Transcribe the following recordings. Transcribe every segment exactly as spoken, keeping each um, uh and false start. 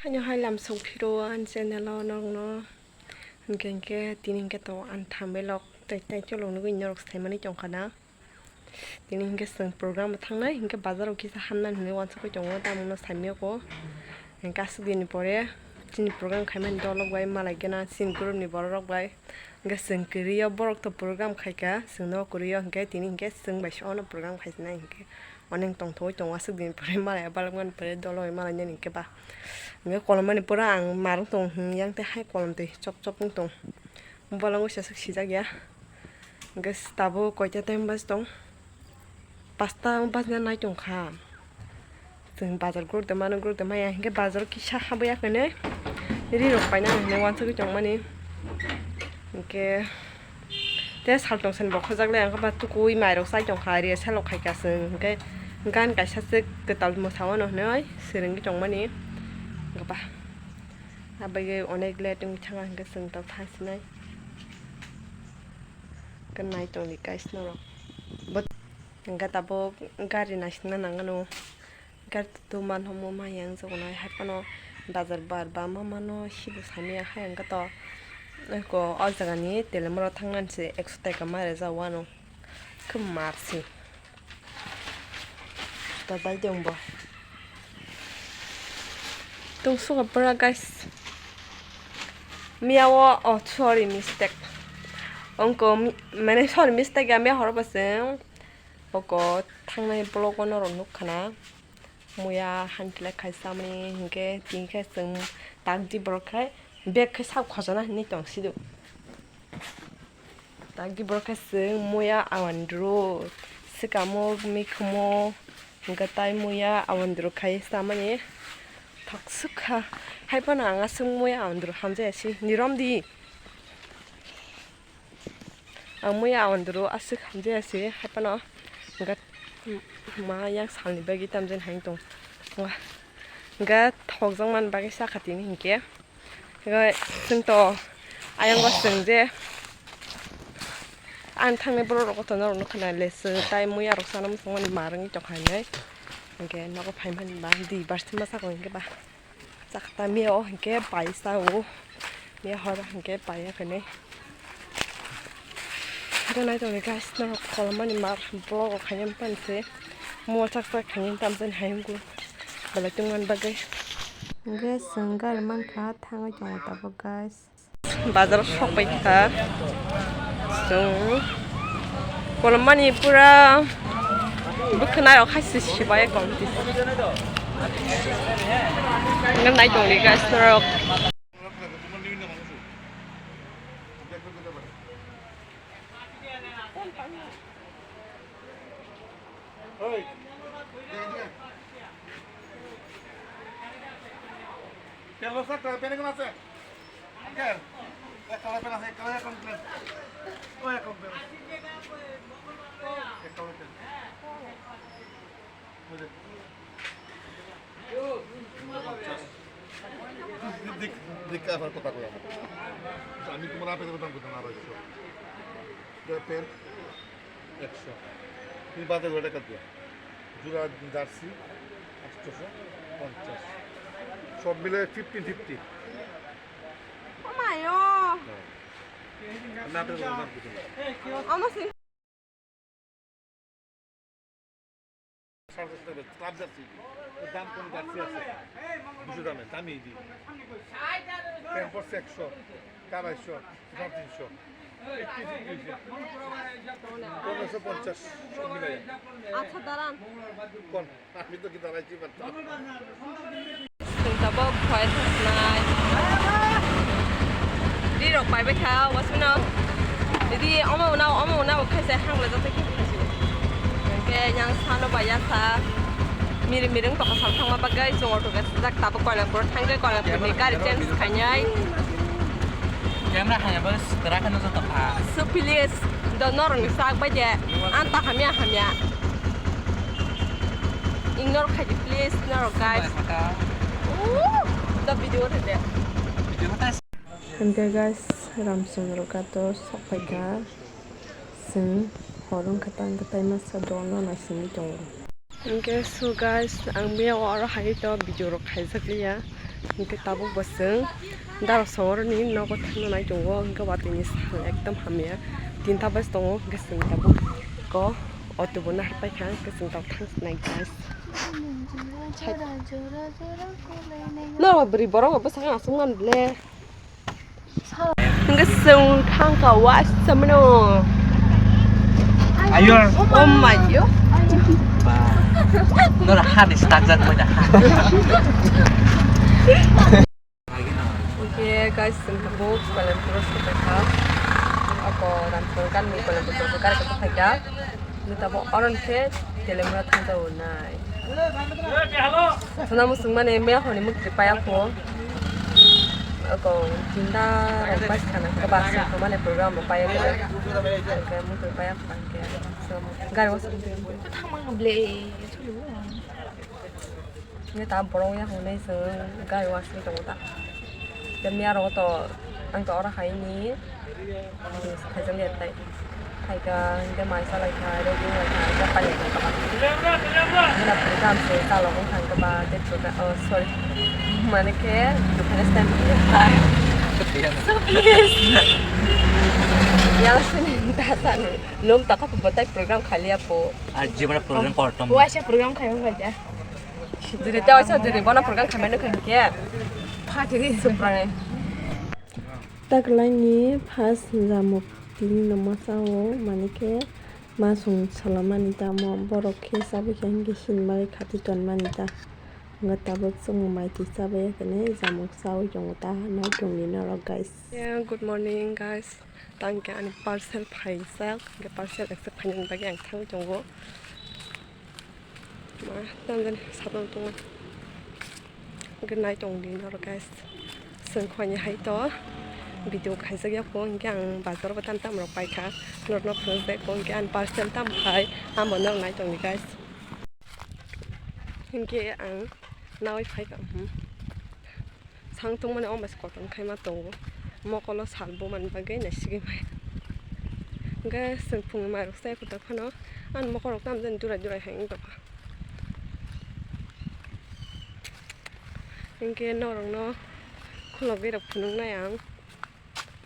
Ano hai lam song phiro ani channel o norokno. Hinkhe hinkhe tini hinkhe to ani thambai lok tai tai cholok nugui norok saimani tongkha na. Tini hinkhe chwng program bo thangnai hinkhe bazar o kisa hamnani hinwi uansukgwi tongo tamungno saimyoko. Hinkhe aswk dini pore chini program khaimani dolok bai malai gana chini group ni borok rok bai. Hinkhe chwng kwrwi o borok to program khaikha chwngno kwrwi o hinkhe tini hinkhe chwng bai se ono program khaisinai hinkhe. Onek tongthogwi tongo aswk dini pore malai balokmani pore dolo bai malainani hinkhe ba. Hinkhe kolomani pura ang marwng tong hwn yang tei hai kolom twi chok chok wng tong. Bolong wngsa swk sijak ya. Hinkhe tabuk koita time bas tong? Pasta bajna nai tongkha. Chwng bazar gurui tongmano gurui tongmaya hinkhe bazar kisa habwi ya khe nai. Ri rok paina hinwi uansugwi tongmani. Hinkhe tei saltong sani bo khojak le ang khe ba tukui mairok chai tongkha, ri salok khaika chwng hinkhe gan kaisa se kwtal mwsao no hinwi swrwngwi tongmani hinkhe ba. Abagwi onek late wngwi thangkha hinkhe chwng tok thangsinai. Khe nai tongdi guys norok. Bo hinkhe tabuk gari naisingna nangano. Gari to manhomo maya wngjago nai hai phano bazar bar ba ma mano sibo samiya hai wngkha to. Eko o jaga ni telemoro thangnani se ekso taka ma rwjak wano. Khe mar se. Juta bai de wngbo. Tong suka pura guys. Miya o, oh, sorry, mistake. Ongko mi-, mane, sorry, mistake ya, miya horo bwswng. Oko thangnai vlog o norok nukha na. Muya hamtwlai khaisa mani hinkhe tini khe chwng takdi borok khai bag khe sak khojana hinwi tong sidu. Takdi borok khe chwng muya awandru swkamo mikhumo hinkhe tai muya awandru khai samani thok swkha. Hai phano ang aswk muya awandru hamjaya si niromdi. Ang muya awandru aswk hamjaya si hai phano hinkhe ma yang salni bagwi tamjani hai tong. Hinkhe thokjakmani bagwi sakha tini hinkhe. Hinkhe chwng to ayang bo chwng je ani thangnai borok rok to norok nukha na lesu tai muya rok sana muchungmani ma rwngwi tongkha hinwi. Hinkhe nogo phaimani ba di bar sima sakha hinkhe ba. Chakta miya o hinkhe pai sa o. Miya hor hinkhe pai ya khe nai. Hinkhe nai tongni guys norok kolomani mar vlog o khaina panse. Mo chak chak khaina tamjani hai wngkhe. Belai tongmani bagwi. Hinkhe chwng gari mankha thangwi tongo tabuk guys. Bazar o sok pai kha chwng. Kolomani pura bwkhwnai rok hai se sibai kong tisa. Nang nai tong di guys norok. Hey. Telos na, telos pene kena se. Oke. Ek color pene se, ek color, ek color pene. Oh, ek color pene. Ek color pene. Oye. Dik, dik, apa kota ko ya? Ami tumara apa kota ko na rajo. Pant ekso. Ini bazar dua dekat dia. Jura jersey আটশোশো পঞ্চাশ. সব মিলে fifteen fifty. Oh my god. আমি আপনাদের দাম বুঝি না. Almost. সাড়ে চারশো টাকা ক্লাব জার্সি, এর দাম কোন জার্সি আছে? দুশো দামে, দামি দি। প্যান্ট পড়ছে একশো, কার আড়াইশো, সাড়ে তিনশো। পনেরোশো পঞ্চাশ সব মিলাই। আচ্ছা, দাঁড়ান। কোন? আমি তো কি দাঁড়াইছি, পারতাম। Chwng tabuk phai thoknai. Ri rok pai bai kha, wasmino. Ri omo unao, omo unao khai se hang le joto khe khai se. Hwnkhe yang sano bai ya sa. Miri miri wng tongkha sal thangma bagwi chwng auto khe sijak tabuk Koilapur thangwi Koilapur ni gari change khainai. Camera hanya bai sutra kheno joto kha. So please, do norok ni sak bai de. Ang ta hamya hamya. Ignore khai di, please, norok, guys. Ooh, the video rede. Hwnkhe, guys, Ramchandra Ghat o sok phaikha. Chwng hor wngkha, tang khe tai masa dol no naisingwi tongo. Hwnkhe, so, guys, ang miyao oro hai to video rok khaijak liya. Hwnkhe tabuk bo chwng Daro sohorni nogo thangna nai tongo, hwnkhe watwi ni sal ekdom hamya. Tinta bus tongo, hwnkhe chwng tabuk ko auto bo nahar paikha, hwnkhe chwng tabuk thang nai guys. No, bwrwi borok bo bwskango aswk man le. Hwnkhe chwng thangkha waisa mano. Ayo. Oh my God. Nora hani stajak mana. Oke guys, chwng tabuk Koilampuro sokphaikha. Ako Ramchakra ganni Koilampuro sokphaikha. Nita bo oron khe Telemura thangjago nai. Sana musung mane me honi mukti paya ko. Ako tinta rok bai sana ko ba sa ko mane program rok paya ko. Ke mukti paya ko ke. Gari wasa. Thangma ble. Neta borok ya honai se gari wasa tongo ta. Te miya rok to ang to ora hai ni. Khaijak le tai. Khaika, hingke mai salai kha, ready wngkha, hingke pailai kha kaba. Hingke na puri kam se, salok wngkha hingke ba, tei puri ka, oh, sorry. Mane khe, dukhan stand wngkha. So please. Yang sini tata ni. Lom taka po batai program khali apo. Ar jibra program kortom. Waisa program khayo khaja. Jiri ta waisa jiri bona program khamai no khankhe. Phatiri suprane. Taklaini first jamuk tini no masa o, mane khe masung salamani tamo borok khe chabai khe hingke sinbai khati tonmani ta. Hingke tabuk chwng maiti chabai khe ne jamuk chawi tongo ta, nai tongni norok guys. Yeah, good morning guys. Tangke ani parcel phaijak, hingke parcel accept khainani bagwi ang thangwi tongo. Ma, tamjani satung tungma. Hwnkhe nai tong di norok guys. Chwng khoini hai to video khaijak ya po, hwnkhe ang bazar bo tam tam rok paikha. Norokno phunukjak po, hwnkhe ani parcel tam phai, amo norok nai tong di guys. Hwnkhe ang nawi phaikha, hmm. Sang tongmani omo se kotor khaima tongo. Mokolo sal bumani bagwi naisigwi maya. Hwnkhe chwng phungni mairok chai kwtal phano ani mokorok tamo jani durai durai hai wng tongkha. Hwnkhe norokno khulogwi rok phunuknai ang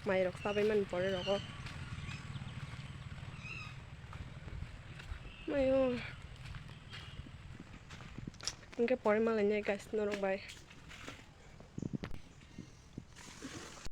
mairok chabaimani pore rogo. Mayo. Hwnkhe pore malainai guys norok bai.